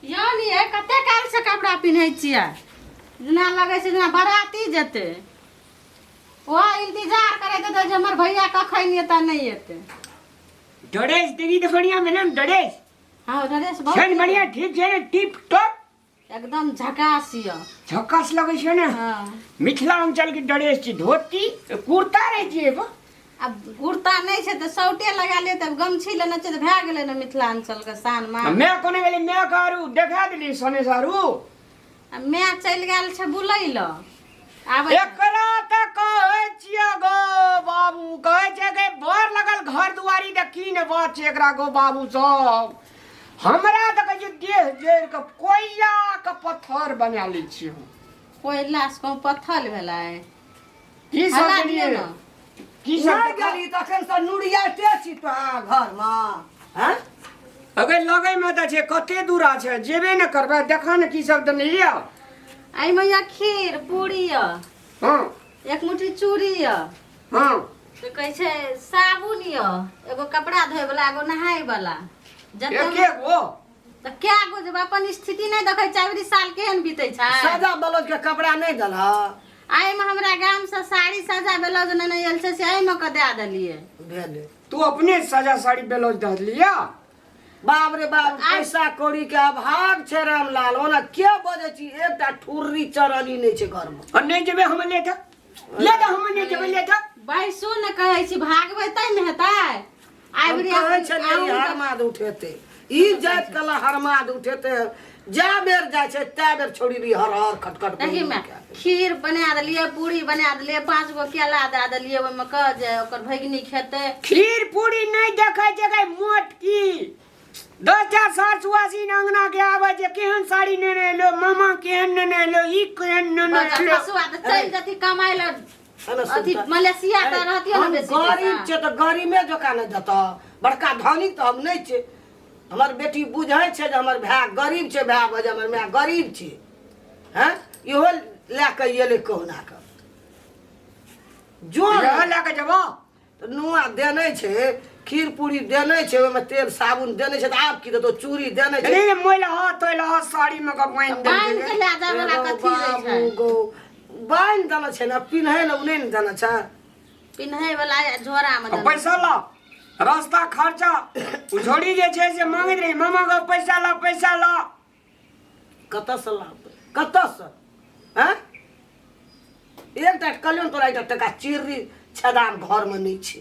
यौ नी ए कते काल से कपड़ा पिन्है छियै जेना लगै छै जेना बराती जेतै ओ इंतजार करैत हेतै जे हमर भैया कखन एतै नहि एतै ड्रेस देवी तऽ बढ़िया भेलै ने ड्रेस हँ ड्रेस बहुत छै ने बढ़िया ठीक छै ने टिप टॉप एकदम झकास यऽ झकास लगै छै ने हँ मिथिलाञ्चल के ड्रेस छै धोती कुर्ता रहै छै एगो आब कुर्ता नहि छै तऽ शर्टे लगा लिअ तब गमछी लेने छै तऽ भए गेलै ने मिथिलाञ्चलके शान मान मैं कोने गेली मैं आरू देखा देली सने सारू आ माय चलि गेल छै बुलै लए आबै एकरा तऽ कहै छियै गो बाबू कहै छै कि बर लगल घर दुआरी तऽ की ने बात छै एकरा गो बाबू सब हमरा तऽ कहै छै देह जरि कऽ कोयला के पत्थर बना लै छियै हम कोयला से कहूँ पत्थर भेलै की सब हला देलियै दियौ ने की सब नहि गेली तखन से नुरियाते छी तो अहाँ घरमे हँ अगर लगै मे तऽ छै कते दूरा छै जेबे ने करबै देखा ने की सब देने यऽ एहिमे यऽ खीर पूरी यऽ हँ एक मुट्ठी चूड़ी यऽ हँ तऽ कहै छै साबुन यऽ एगो कपड़ा धोए वाला एगो नहाय वाला जते एक एक गो तऽ कए गो जब अपन स्थिति नहि देखै छै अबरी साल केहन बीतै छै सादा ब्लाउज के कपड़ा नहि देलह एहिमे हमरा गाम से साड़ी साजा ब्लाउज नेने आयल छै से एहिमे कऽ दए देलियै भेलै तू अपने साजा साड़ी ब्लाउज दऽ लिया बाप रे बाप पैसा कौड़ी के अभाव छै रामलाल ओना के बजै छी एकटा ठुर्री चरनी नहि छै घरमे आ नहि जेबै हम ले तऽ ले तऽ हम नहि जेबै ले तऽ बैसू ने कहै छी भागबै तै ने हेतै हम आबि कहै छलियै ई हरमाद उठेतै ई जाइत कला हरमाद उठेतै जा बेर जाइ छै तै बेर छोड़ी भी हर हर खटखट देखी मे खीर बना देलियै पूरी बना देलियै पाँच गो केला दए देलियै ओहिमे कह जे ओकर भगिनी खेतै खीर पूरी नहि देखै छै गै मोटकी 10 टा सास सुआसिन अंगना के आबै छै केहन साड़ी नेने एलो मामा केहन नेने एलो ई केहन नेने एलो हसुआ तऽ चलि जती कमाइ लए अथी मलेशिया तऽ रहतियै ने हम बेसी गरीब पैसा। छै तऽ गरीबे जकाँ नहि देतऽ बड़का धनिक तऽ हम नहि छै हमर बेटी बुझै छै जे हमर भाय गरीब छै भाय बजे हमर माय गरीब छै हैं इहो लए कऽ एलै कहुना कऽ जो इएह लए कऽ जेबो तऽ नुआ देने छै खीर पूरी देने छै ओहिमे तेल साबुन देने छै तऽ आब की देतौ चूड़ी देने छै नहीं मोइल हाथ तोइल हाथ साड़ी में के बांधि बान्हि देलकै के लए जाय वाला एगो कथी रहै छै बाबू गो बान्हि देने छै ने पिन्है ने ओ नहि ने देने छै पिन्है वाला झोरा मे आ पैसा ला रास्ता खर्चा उ झोड़ी जे छै से मांगैत रही मामा के पैसा ला पैसा ला कतऽसँ लाबबै कतऽसँ आँय एकटा कलियन तोरा एकटा टका चिर्री छेदान घरमे नहि छै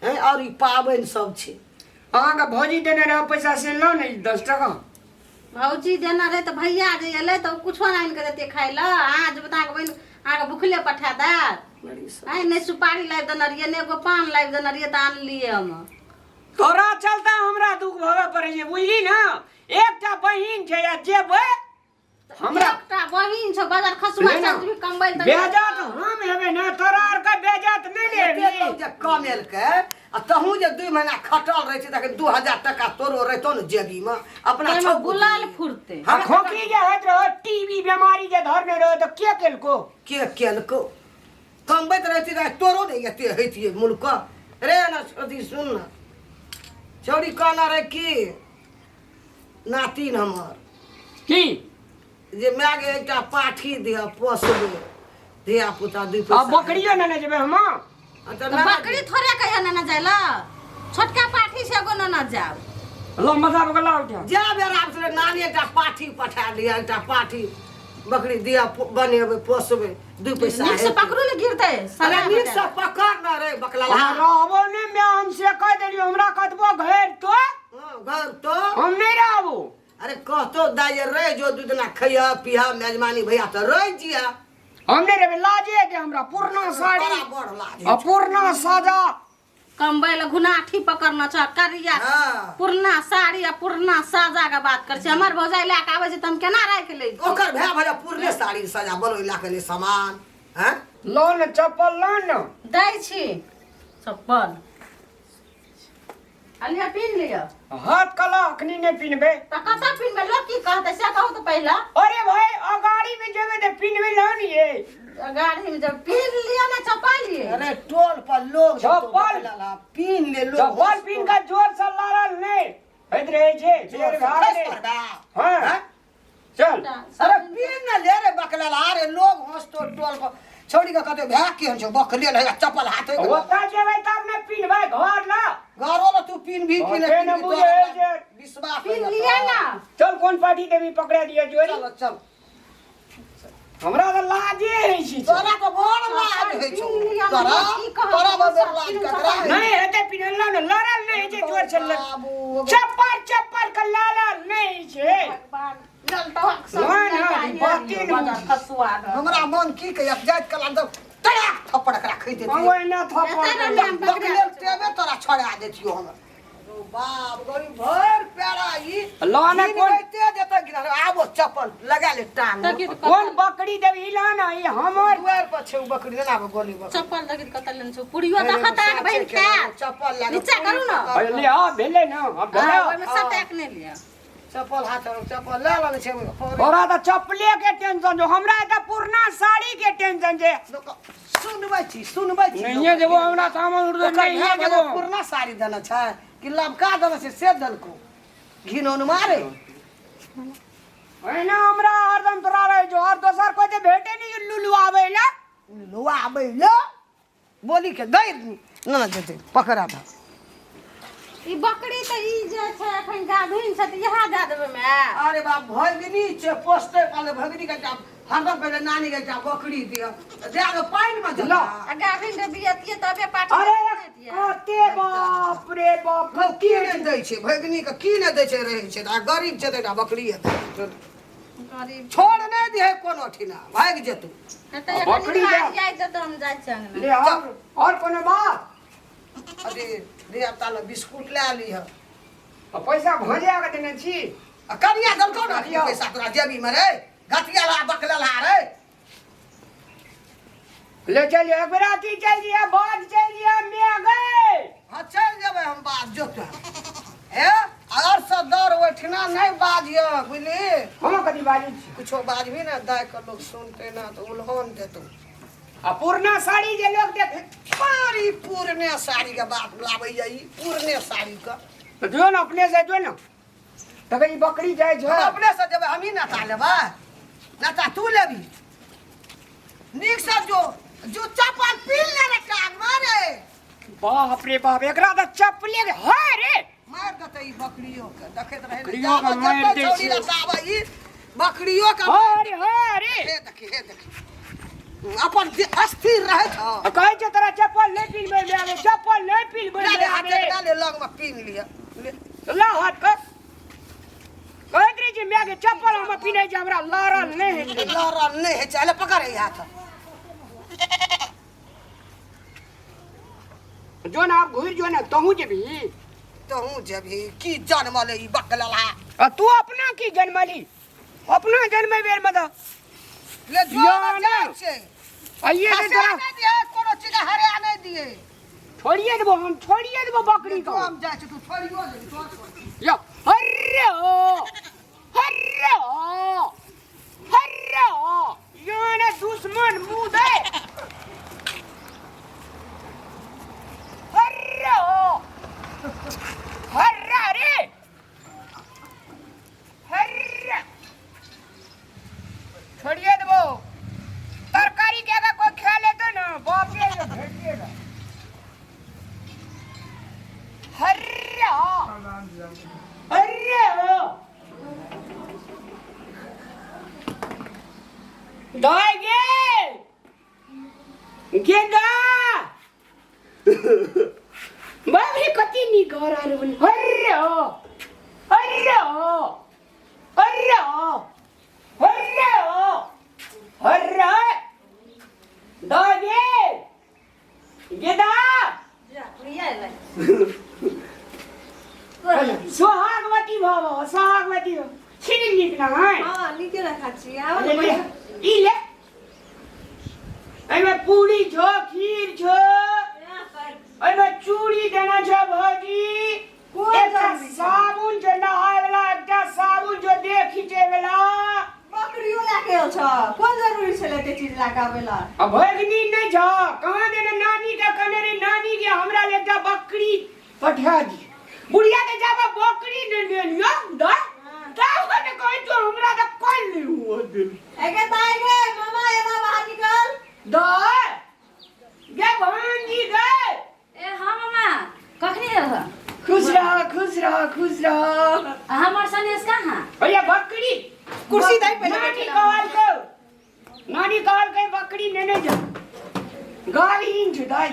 हैं आओर ई पाबनि सब छै अहाँके भौजी देने रहे पैसा से लो ने 10 टका। भौजी देने रहे तऽ भैया जे एलै तऽ ओ कुछो नहि आनि कऽ देतै खाय लए। अहाँ जे अहाँके बहिन अहाँके भुखले पठा देत। आँय, नहि सुपारी लाबि देने रहियै, नहि एगो पान लाबि देने रहियै तऽ आनलियै हम। तोरा चलते हमरा दुख भोगऽ पड़ै छै बुझली ने। एकटा बहिन छै आ जेबै हमरा एकटा बहिन छौ बाजार खसुआ ले ना। चल भी कमबै तऽ बेजात हम हेबै ने तोरा आर के बेजात नहि एते लेबही। लोक जे कमेलकै आ तहूँ जे 2 महीना खटल रहै छै तखन 2000 टका तोरो रहितौ ने जेबीमे अपना ताहिमे छौ गुलाल फुरतै। आ खोखी जे होइत रहो टीबी बीमारी जे धरने रहो तऽ के केलको? के केलको? कमबैत रहती तऽ तोरो नहि एते होइतियै मुल्क रे। ने अथी सुन ने छौड़ी कहना रहे की नातिन हमर की जे मायके एकटा पाठी दिह पोसबै धिया पुता दू आ पैसा बकरियो नेने जेबै हम। अच्छा तऽ ना बकरी थोड़े कहिया नेने जाय लए, छोटका पाठी छै एगो नेने जायब। लो मजा बगला उठा। जा बेर आब छलै नानी एकटा पाठी पठा दिह, एकटा पाठी बकरी दिह, बनेबै पोसबै दू पैसा नीक से हेतै। पकड़ू ने गिरतै। अरे सलाह नीक बता। से पकड़ न रे बकला। अहाँ रहबो ने मैं, हम से कह देलियो हमरा कतबो घर तो हाँ, घर तो हम नहीं रहबो। अरे कहतो दाइ रे जो दू दिना खैया पिया मेजबानी भैया तऽ रहि जिया। हम नहीं रहबे, लाजे दे हमरा पुरना साड़ी बड़ा बड़ लाज आ पुरना साजा। कमबै लए घुनाठी पकड़ना छ करिया। पुरना साड़ी आ पुरना साजा के बात कर छै। हमर भौजाई लए के आबै छै तऽ हम केना राखि लै छी? ओकर भाय भैया पुरने साड़ी सजा बलो ला के ले सामान हैं। लो ने चप्पल लो ने। दै छी चप्पल, आ लिअ पिन्ह लिअ। हाथ कला अखनी नहि पिन्हबै। तऽ कतऽ पिन्हबै? लोक की कहतै से कहू तऽ पहिला। अरे भाई अगाड़ी में जेबै तऽ पिन्हबै लो ने ये। गाड़ी में जब पिन्ह लिअ ने चप्पल ये। अरे टोल पर लोग जतो चप्पल। बकला पीन ले लोग। चप्पल पिन्ह के जोर से लड़ल नहि होइत रहै छै। जोर बेर से भए खसि गेलै। पड़बै। हाँ। हैं? टोल पर छौड़ी के कहते भाय केहन छौ बकले है चप्पल हाथ होय ओतऽ जेबै तब ने पिन्हबै घर ल घरो में तू पिन भी पिन ओते ने बुझै जे विश्वास पीन होइए लिअ तोरा। ना। चल कोन पार्टी देवी पकड़ा दिअ जोड़ी चल चल हमरा तऽ लाजे होइ छै तोरा तऽ बड़ लाज होइ छौ पिन लिअ ना, तोरा की कहब? तोरा बड़ लाज पिन ककरा होइ नहीं हेतै पिन्हल ने लड़ल नहि होइ छै जोर से लड़ बाबू चप्पल चप्पल के लड़ल नहि होइ छै भगवान ललटहक सब ना, ना, ई बाते नहि बुझी। खसुआ दऽ। हमरा मन की कहिया जाइत कला दब तड़ाक थप्पड़ एकरा खै देतियौ ओहिना थप्पड़ एतऽ ने हम पकड़ा बकलेल टेबे तोरा छोड़ा देतियौ हम ओ बाप गरी भरि पेड़ा ई लो ना कोन- गिनबैते जेतै गिना आबो चप्पल लगा ले टांग तकी तऽ कोन बकरी देवी ला ना ई हमर दुआर पर छै उ बकरी देना आबो गोली बकरी चप्पल देखी तऽ कतऽ लेने छौ पुड़ियो देखत अहाँके बहिन खायत चप्पल लगा नीचा करू ना। अरे ले आ भेलै ना अब भेलै हँ, ओहिमे सटैक नहि लिअ चप्पल हाथ में चप्पल ले लेने छै तोरा तऽ चप्पले के टेंशन छौ हमरा तऽ पुरना साड़ी के टेंशन छै सुनबै छी सुनबै छी नहिये जेबो हमरा सामान उड़ ओकर नहिये भाय जेबो पुरना साड़ी देने छै कि लबका देने छै से देलको घिनौन मारे ओहिना हमरा हरदम तोरा रहै छौ और दोसर कोइ तऽ भेटे नहि लुलु आबै लए लुआ आबै ले बोली के दै न जेतै पकड़ा था ई बकरी तऽ ई जे छै एखन गाभिन छै तऽ इएह दए देबै माय अरे बाप भगनी छै पोसते पाले भगनी के जा हरदम पहिले नानी के जा बकरी दिअ दे के पानि में ला। जला आ गाभिन के बियतियै तबे पाठी अरे देतियै। कते बाप रे बाप की नहि दै छै भगनी के की नहि दै छै रहै छै आ गरीब छै तऽ एकटा बकरी दै गरीब छोड़ नहि दिहे कोनो ठिना भागि जेतौ हेतै एखन बकरी ई दए। भागि जाइत तऽ हम जाइ छियै अंगना ले और कोनो बात अरे धिया पुता लए बिस्कुट लए लिह आ पैसा भजा के देने छी आ कनिया देलकौ ने लिअ। पैसा तोरा जेबी में रे गतिया ला बकला ला रे ले चल एक बेर अथी चल जिया बाज चल जिया मैं गए हाँ चलि जेबै हम बाज जोतै हे और सब दौड़ ओहिठिना नहि बाजिय बुझली हम कथी बाजै छी कुछो बाजबी ने दाय के लोग सुनते ना तऽ उल्हन देतौ आ पुरना साड़ी जे लोग देख पारी पुरने साड़ी के बात लाबैया ई पुरने साड़ी के तो जो ना अपने से जो ना तकर ई बकरी जाइ छै हम अपने से जेबै हमही नाता लेबै नाता तू लेबी नीक से जो जो चप्पल पील ले रे टांग मारे बाप रे बाप एकरा तऽ चप्पले के है रे मार देतै ई बकरियो के देखैत रहै ने बकरियो के मारि जाबे दै छौड़ी छै। लताबै ई बकरियो के अरे अरे हे देखी हे देखी अपन जे अस्थिर रहै छ आ कहै छै तोरा चप्पल नहि पिन्हबै ले आबै चप्पल नहि पिन्हबै ले ले हाथ आबै डाले लग में पीन लिअ ले। ला हाथ कर कहैत रहै छै माय के चप्पल हम पिन्है छै हमरा लड़ल नहि होइ छै लड़ल नहि होइ छै ले पकड़ ई हाथ जो ना आब घुरि जो ना तहूँ जेबही तहूँ जेबही की जनमल ई बकलला आ तू अपना की जनमली अपना जनमै बेर मे तऽ ले जो या ना ना। जाइ छै आइए दे खसा तोरा नहि दिहे कोनो चीज हरा नहि दिहे छोड़िए देबो हम छोड़िए देबो बकरी जो के हम जाइ छी तू छोड़ियो देबही तोर छोड़ या हर्रे हो हर्रे हो हर्रे हो यो ने दुश्मन मुँह दे हर्रे हो हर्रा रे हर्रा छोड़िए देबो तरकारी के अगर कोई खा लेतो ना बाप रे भेटिएगा हर्रा हर्रा दाय गे गेंदा बाप रे कति नीक घर आर बन हर्रा हर्रा हर्रा हर्रा हर्रा दाय गे गेंदा जा, प्रिया एलै। सोहागवती भव सोहागवती भव छिन नीक ना है हँ नीके रखा छी आब ले ले, ई ले एहिमे पूरी छो खीर छो एहिमे चूड़ी देना छो भौजी कोन एकटा जरूरी छै? साबुन जो नहाय वाला एकटा साबुन जो देह खींचे वाला बकरियो लए के आयल छ कोन जरूरी छलै एते चीज लए के आबै लए आ भगनी नहि छो कहाँ देने नानी के कहने रही नानी के हमरा ले एकटा बकरी पठा दी बुढ़िया के जाबे बकरी नहि ले लियो द तब ने कहै छो हमरा तऽ कोई नहीं हुआ दिल एगे ताई गे मामा एना बाहर निकल कुर्सी दे पहिले नानी बैठे ला। कहलकै, नानी कहलकै बकरी नेने जा, गाड़ी इंच दाई।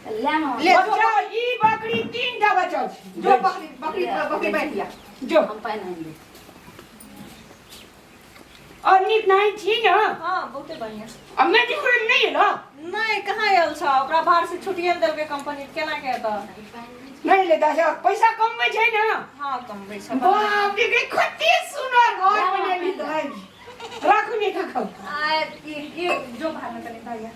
ले मामा। ले। बच्चा ई बकरी तीन टा बच्चा छै। जो बकरी बकरी बकरी बैठ लिया। जो। हम पानि आनि देब। और नीक नहीं छी ना? हाँ, बहुते बढ़िया। आ मेडिकल नहीं एलो? नहीं, कहाँ आयल छ, ओकरा बाहर से छुट्टिए ने देलकै कंपनी, केना के एतऽ? नहीं ले दादा, पैसा कमबै छै ना? हाँ, कमबै छै। बाप रे, गे कते सुनर घर बनेली दाई। राखू नहीं राखू। आ ई ई जो बाहर में कनी भैया।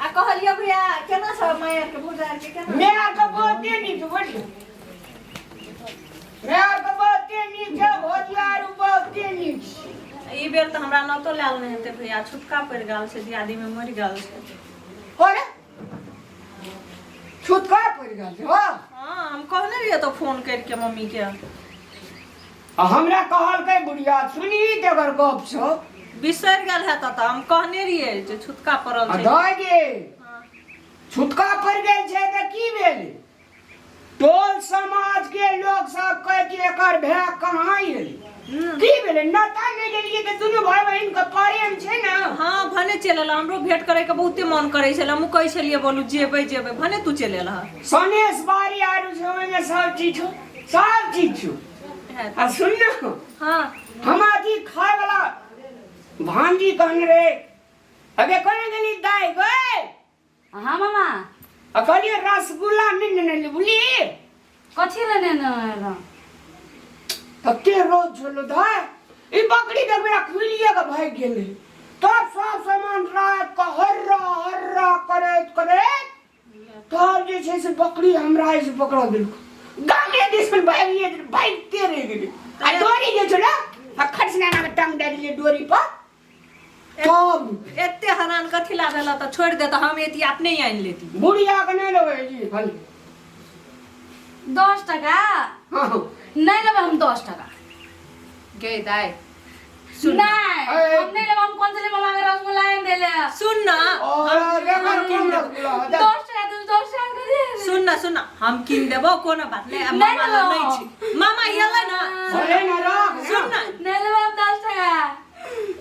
आ कहलियो भैया, केना छ मायर के भौजा के केना? मेहर के बहुते नीक बुझलियै, मेहर के बहुते नीक छै, भौजिया आरू बहुते नीक छै। ई बेर तऽ हमरा नौतो लायल नहि हेतै भैया, छुटका पड़ि गेल छै, दियादी में मरि गेल छै। अरे, छुटका पड़ि गेल छै, हँ? हाँ, हम कहने रहियै तऽ फोन करिके मम्मी के। आ हमरा कहलकै बुढ़िया, सुनी तेकर गप सब। बिसरि गेल हेत तऽ हम कहने रहियै जे छुतका पड़ल आ छै। दऽ गे। हाँ। छुटका पड़ि गेल छै तऽ की भेल? टोल समाज के लोग सब कहै छै एकर भाय कहाँ एलै, की भेलै? नता नहि गेलियै तऽ दुनू भाय बहिन के प्रेम छै ने। हाँ, भने चलि एलह, हमरो भेंट करे के बहुते मन करै छलै, हमहूँ कहै छलियै बोलू जेबै जेबै, भने तू चलि एलह। सनेस बारी आरू छै, ओहिमे सब चीज छौ, सब चीज छौ। हैत। आ सुन न। हाँ। हम अथी खाय वाला भांजी कहने रे, अगे कोने गेली दाई गए? हाँ मामा। आ कहलियै रसगुल्ला नहि नेने ले बुझली? कथी लए नेने एलहुँ? तते रोज छलो दाई, ई बकरी देख मेरा खुलिए के भागि गेलै, तब सब सामान राख के हर्रा हर्रा करैत करैत तब जे छै से बकरी हमरा एहिसँ पकड़ा देलक, गामे दिस भागिए भागिते रहि गेलै। आ डोरी जे छलै आ खटसना के टांग दए देलियै डोरी पर तब। एते हरान कथी ला भेल तऽ छोड़ि दे, तऽ हम एती अपने ही आनि लेती। बुढ़िया के नहि लेबै जी खाली। 10 टका? हाँ। नहि लेबै हम 10 टका। गे दाई, सुन। नहि। ए। हम नहि लेबै, हम कोन से लेबै? मामा के रसगुल्ला आनि देले। सुन न। और एकर कोन रसगुल्ला हो जा? 10 टका दू, 10 टका कथी? सुन न, सुन न, हम कीन देबो, कोनो बात नहि। आ नहि मामा लग लेबो। नहि छै, मामा एलै न। बोले ना राख। सुन न। नहि लेबै हम 10 टका।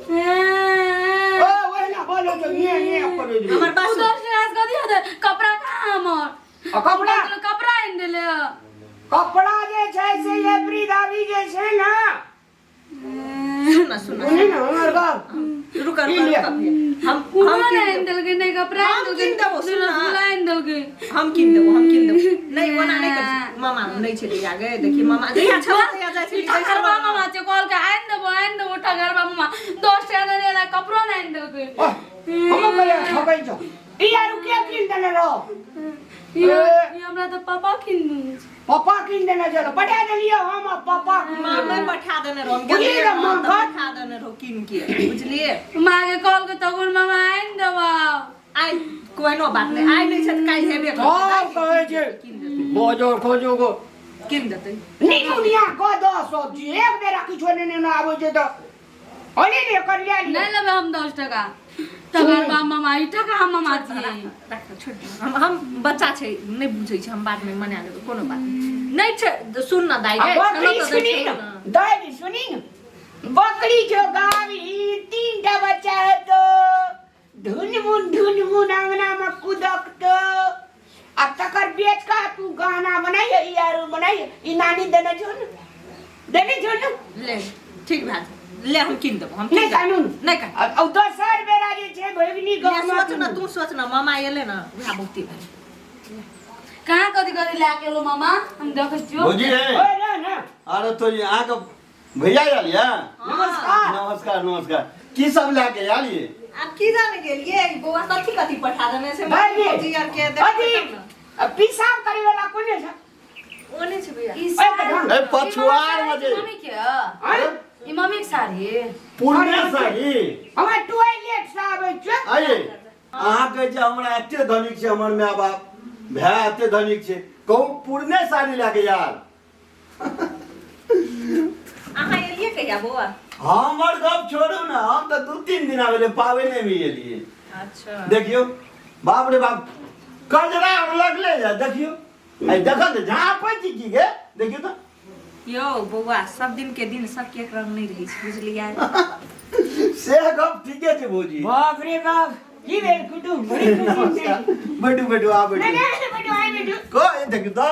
ओ ओहिना बोलो तो ये ये करो जे। हमर बात ओ सुन। 10 टका से कथी होतै? कपड़ा कहाँ हमर? आ कपड़ा? कपड़ा आनि देले। कपड़ा जे छै से एवरी दाबी जे छै ने। सुन न, सुन न। सुनी ने हमर गप। रुक, रुक। ई लिअ। रुक भैया। हम कोनो हम नहि कीन आनि देबो। देलकै, नहि कपड़ा आनि हम देलकै, कीन देबो, सुन नहि न। रसगुल्ला आनि देलकै। हम कीन देबो, हम कीन देबो। नहि, ओना नहि कर, मामा नहि छलै आगे, देखी मामा जहिया छौ तहिया जाइ छली। ठगरबा मामा छै, कहलकै आनि देबो, आनि देबो। ठगरबा मामा 10 टका देने ला कपड़ो नहि आनि देलकै। ओह, हम कहलियै ठकै छौ। ई आरू के कीन देने रहो? ई ए। ई हमरा तऽ पापा कीन देने छै। पापा कीन देने छलो, पठा देलियै हम आ पापा कीन। मामे पठा देने रहो, हम बुझलियै गेलियै रे, रहौं माँ तऽ घर? पठा देने रहो कीन के, बुझलियै? माँ के कहलकै तगुन मामा आनि देबो। आइ कोनो बात नहि, आइ नहि छै तऽ काल्हि हेबे करतै। सब कहै छै कीन देतै। बजर खोजो गो। कीन देतै। निमुनिया कऽ दऽ सब्जी एक बेरा किछो नेने ने आबै छै तऽ अने ने कर लिया। नहि लेबै हम 10 टका। ठगरबा मामा, ई टका हम मामा छियै। राख, छोड़ि दे। हम बच्चा छै, नहि बुझै छै, हम बादमे मना लेबै, कोनो बात नहि नहि छै। सुन न दाइ आ गे, छलो बकरी तऽ दै सुनी छौ न न। दाइ सुनी न, बकरी जो गावी तीन टा बच्चा हेतो, धुन मुन धुन मुन अंगना में कुदकतो, आ तकर बेच का तू गहना बनाइए, ई आरू बनाइए। ई नानी देने छौ ने, देने छौ ने? ले, ठीक भए जेतै। ले, हम कीन देबो, हम कीन नहि देबो। कानून। नहि कानून। आ दोसर बेरा जे छै भगिनी ले, गहना। सोच न, तू सोच न, मामा एलै न, उएह बहुते भेलै। कहाँ कथी कथी लए के एलो मामा, हम देखै छियौ। भौजी हे। ओए रह ने। अरे तो ये अहाँके भैया आयल यऽ? नमस्कार। नमस्कार, नमस्कार। की सब लए के आयल ये? आब की जाने गेलियै ई बौआ कथी कथी पठा देने छै भाईजी, भौजी आर के, देखबै अथी तब ने। आ पेशाब करे वाला कोने छै? ओ नहि छै भैया। ई ओए साड़ी- ए, पछुआर ई मे जे- मम्मी के आँय? ई मम्मी के साड़ी। पुरने साड़ी। हमरा टॉयलेट से आबै छै। आइए, अहाँ कहै छै हमरा एते धनिक छै हमर माय बाप, भाय एते धनिक छै, कहू पुरने साड़ी लए के यार। अहाँ एलियै कहिया बौआ? हमर गप छोड़ू ने, हम तऽ 2-3 दिन भेलै पाबनि भी एलियै। अच्छा। देखियौ, बाप रे बाप, कजरा आर लगले या। देखियौ, आइ देखत झाँपै छी की गे? देखियौ तऽ। यौ बौआ सब दिन के दिन सबके एक रंग नहि रहै छै बुझलियै से गप ठीके छै भौजी बाप रे बाप की भेल कुटुम बड़ी खुशी छै बैठू बैठू आ नहि बैठू नहि बैठू आइ बैठू को ये देखियौ तऽ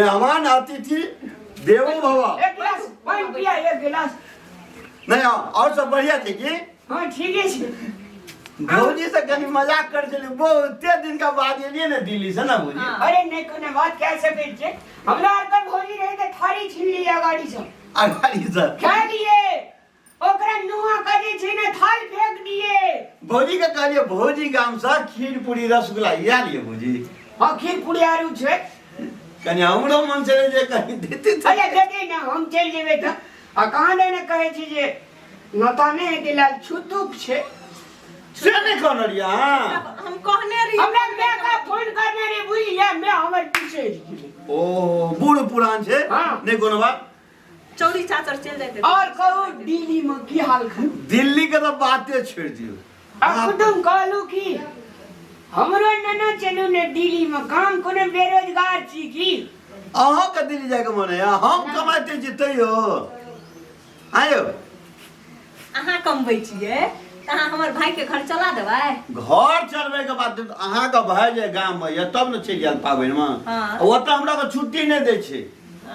मेहमान अतिथि देवो भव एक गिलास पानि पिया एक गिलास नहीं हाँ, और सब बढ़िया छै की हाँ ठीके छै भौजी से कनी मजाक कर छली बहुते दिन का बाद एलियै ने दिल्ली से ना भौजी हाँ। अरे नहि कोनो बात कह सकै छै हमरा आरके भौजी रहै तऽ थारी छीन लियै गाड़ी सँ अगाड़ी से खा लिए ओकरा नुआ के जे छै ने थाल फेंक दिए भौजी के कहलियै भौजी गाम से खीर पूरी रसगुल्ला इएह लियै भौजी हाँ खीर पूरी आरू छै कनी हमरो मन छलै जे कनी देते तऽ अरे देते ने हम चलि जेबै तऽ आ कहाँ दे ने कहै छी जे नता नहि हेतै लाल छुतुक छै से नहि कहने रहियै अहाँ हम कहने रहियै हमरा माय के फोन करने रही बुझलियै माय हमर पीछे गेलै ओ बूढ़ पुरान छै हाँ। नहि कोनो बात चौरी चाचर चलि जाइते और कहू दिल्ली में की हाल खन दिल्ली के तऽ बाते छोड़ि दियौ आ कुटुम कहलू की हमरो नना चलू ने दिल्ली में काम कोनो बेरोजगार छी की अहाँके दिल्ली जायके मन है हम कमाइते छी तैयो आयो अहाँ कमबै छियै तऽ अहाँ हमर भाई के घर चला देबै घर चलबै के बाद अहाँके भाय जे गाममे यऽ तब ने चलि आयल पाबनिमे हाँ। ओतऽ हमरा के छुट्टी नहि दै छै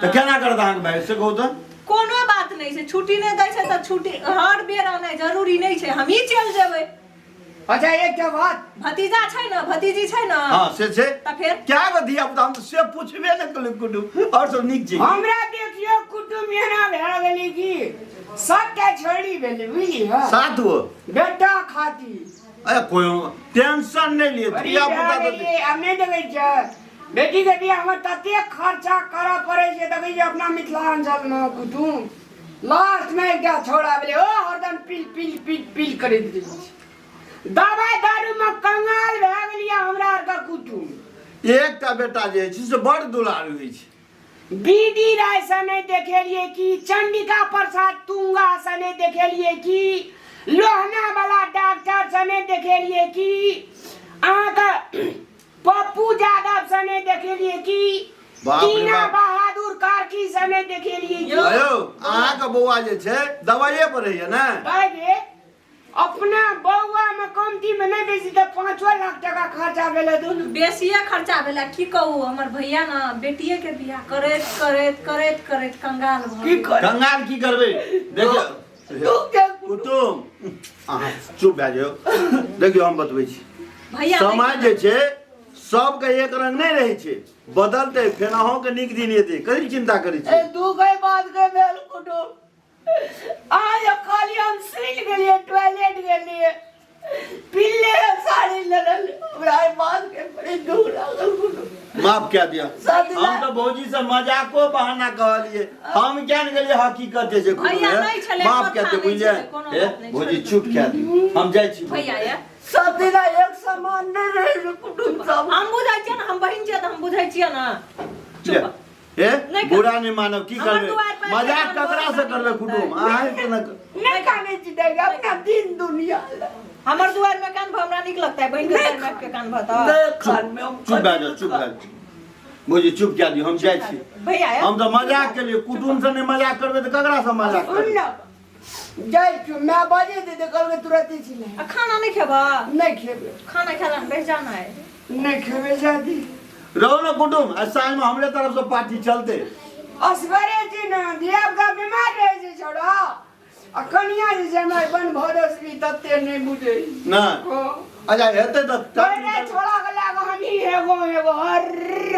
तऽ केना करत अहाँके भाय से कहू तऽ कोनो बात नहि छै छुट्टी नहि दै छै तऽ छुट्टी हर बेर आनाइ जरूरी नहि छै हमही चलि जेबै अच्छा एकटा बात भतीजा छै ने भतीजी छै ने हाँ से छै तऽ फेर क्या गो धिया पुता हम तऽ से पुछबे नहि केलहुँ कुटुम आओर सब नीक छै हमरा देखियो कुटुम एना भए गेलै कि सबटा छोड़ी भेलै बुझलियै सात गो बेटा खातिर अरे कोई टेंशन नहि लिअ बड़ी धिया पुता भए तऽ गेलियै, आब नहि देखै छियै बेटीके बियाहमे ततेक खर्चा करऽ पड़ै छै देखै छियै अपना मिथिलाञ्चलमे कुटुम लास्टमे एकटा छौड़ा भेलै ओ हरदम पिल पिल पिल पिल करैत रहै छै दबाइ दारूमे कंगाल भए गेलियै हमरा आरके कुटुम एकटा बेटा जे छै से बड़ दुलारू होइ छै बी डी राय से नहि देखेलियै कि चंडिका प्रसाद तुंगा से नहि देखेलियै कि लोहना वाला डॉक्टर से नहि देखेलियै कि अहाँके पप्पू यादव से नहि देखेलियै कि बाप रे टीना बाप। बहादुर कार्की से नहि देखेलियै कि अयो अहाँके बौआ जे छै दवाइए पर रहैया ने भाई रे अपना बौआ में कमती में नहीं बेसी तऽ 5 लाख टका खर्चा भेलै दुनू बेसिए खर्चा भेलै की कहू हमर भैया ने बेटिए के बियाह करैत करैत करैत करैत कंगाल भऽ की गेल। कर कंगाल की करबै देखियौ दुख के कुटुम अहाँ चुप भए जाउ देखियौ हम बतबै छी भैया समय जे छै सबके एक रंग नहि रहै छै बदलतै फेर अहूँके नीक दिन एतै कथी चिन्ता करै ए छी दुख है बात के भेल कुटुम आज खाली हम सुनि गेलियै टॉयलेट गेलियै पिल्ले साड़ी लड़ल हमरा एहि बात के बड़ी दुख लागल कुटुम माफ कए दिअ सब दिना- हम तऽ भौजी से मजाको बहाना कहलियै हम किया ने गेलियै हकीकत जे छै भैया नहि छलै, माफ कए कथा दिअ नहि बुझलियै छलै, कोनो हे बात नहि, भौजी छोड़ि चुप कए दियौ हम जाइ छी भैया ये सब दिना एक समान नहि रहै छै कुटुम सब हम बुझै छियै ने हम बहिन छियै तऽ हम बुझै छियै ने चुप हे नहि कर- बुरा नहि मानब की हमर करबै दुआर पर मजाक एखन ककरा से बहुत करबै कुटुम अहाँ केना नहि कानै छी देख अपना दिन दुनिया लए। हमर दुआर में कान हमरा नीक लगता है बहिन के दुआर में के कान भता नहि खान में हम चुप भए जाउ चुप भए जाउ भौजी चुप कए दियौ हम जाइ छी भैया ये हम तऽ मजाक केलियै कुटुम से नहि मजाक करबै तऽ ककरा से मजाक सुन करबै न जाइ छियौ माय बजे दे कहलकै तुरते छी आ खाना नहीं खेबा नहि खेबै खाना खेला में बैठ जाना है नहि खेबै शादी रहो ने कुटुम आज साँझ में हमरे तरफ से पार्टी चलते असगरे छी ने धिया पुता बीमार रहै छै छोड़ा आ कनिया जे छै हमर बन भरोस भी तते नहि बुझै ना हँ। अच्छा हेतै तऽ पहिले छोड़ा के लए कऽ हमही एगो एगो हर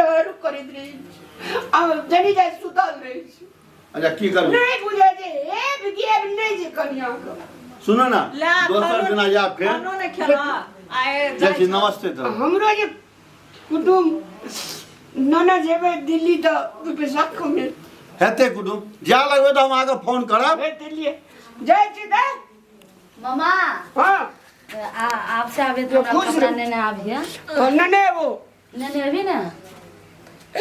हर करैत रहै छी आ जनी जाइ सुतल रहै छी अच्छा की करबै नहि बुझै छै हेब गेब नहि छै कनिया के सुनो ना ला दोसर खानो- दिना जा फेर खानो नहीं खेला आए जाइ छी नमस्ते तऽ हमरो जे कुटुम नाना जेबै दिल्ली तऽ दू पैसा कमे हेतै कुटुम जा लगबै तऽ हम अहाँके फोन करब भेज देलियै जाइ छी तऽ मामा हँ आ आब से आबे तो हमरा खुश कपड़ा रह। नेने आबिहे तऽ नने एबो नेने अबी ने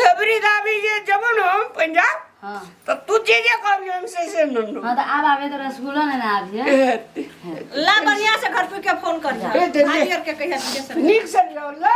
एबरी दाबी जे जेबो ने हम पंजाब हाँ तऽ तू जे जे कहबी हम से से नन्नो हाँ तो आब आबे तो रसगुल्ला नेने आबिहे ला बढ़िया से घर पे के फोन कर ए, दे- भाई आर के कहिया के नीक से जाओ ला